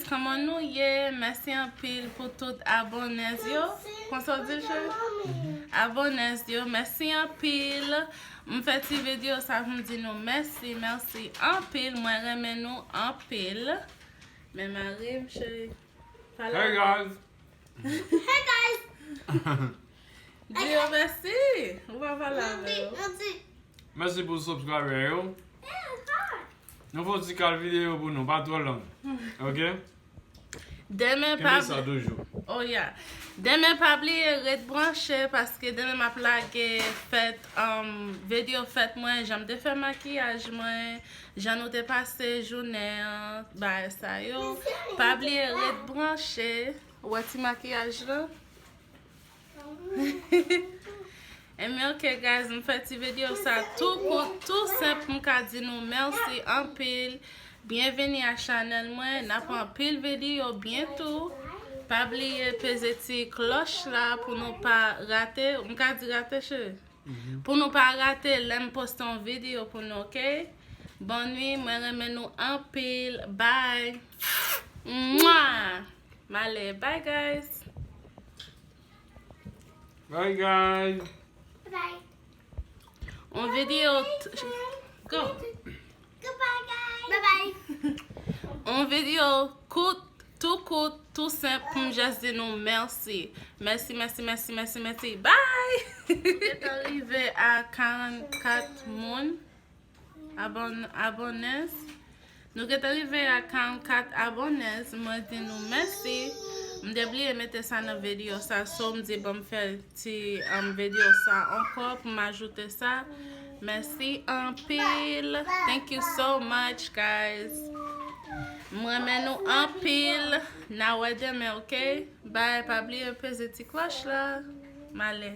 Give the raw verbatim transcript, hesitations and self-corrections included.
Kòman nou ye? Mèsi anpil pou tout abonnés yo. Konsa w di l, cheri? Abonnés yo, mèsi anpil. M fè ti videyo sa pou m di nou mèsi, mèsi anpil. Mwen renmen nou anpil. Men mari m, cheri. Pale. Hey, guys. Hey, guys. Di yo mèsi. Ou pa pale avè yo. Mèsi pou subscriber yo. Nou fè yon ti kal videyo pou nou, pa twò long. Ok? Demen pa Kenbe sa toujou. Oh yeah. Demen pa bliye ret branche paske demen m ap lage fèt, um, videyo fèt mwen, jan m te fè makiyaj mwen, jan nou te pase jounen an, bagay sa yo. Pa bliye ret branche. Ou wè ti makiyaj la? Ebyen, ok, guys, m fè ti videyo sa tou kout, tou senp, m ka di nou mèsi anpil. Byenvini a chanèl mwen, n ap anpil videyo byento. Pa bliye peze ti klòch la pou nou pa rate, m ka di rate, cheri? Pou nou pa rate lè m poste yon videyo pou nou, ok? Bòn nwi, mwen renmen nou anpil. Bye. Mwa! M ale. Bye, guys. Bye, guys. Bye. On videyo t- Go. Goodbye, guys. Bye bye. On videyo kout, tou kout, tou senp pou m just di nou mèsi. Mèsi, mèsi, mèsi, mèsi, mèsi. Bye. Nou gentan rive a karannkat moun. Abon- abonnés. Nou gentan rive a karannkat abonnés. Mwen di nou mèsi. M te bliye mete sa nan videyo sa, so m di ban m fè ti, um, videyo sa ankò pou m ajoute sa. Mèsi anpil. Thank you so much, guys. M renmen nou anpil. N a wè demen, ok? Bye. Pa bliye peze ti klòch la. M ale.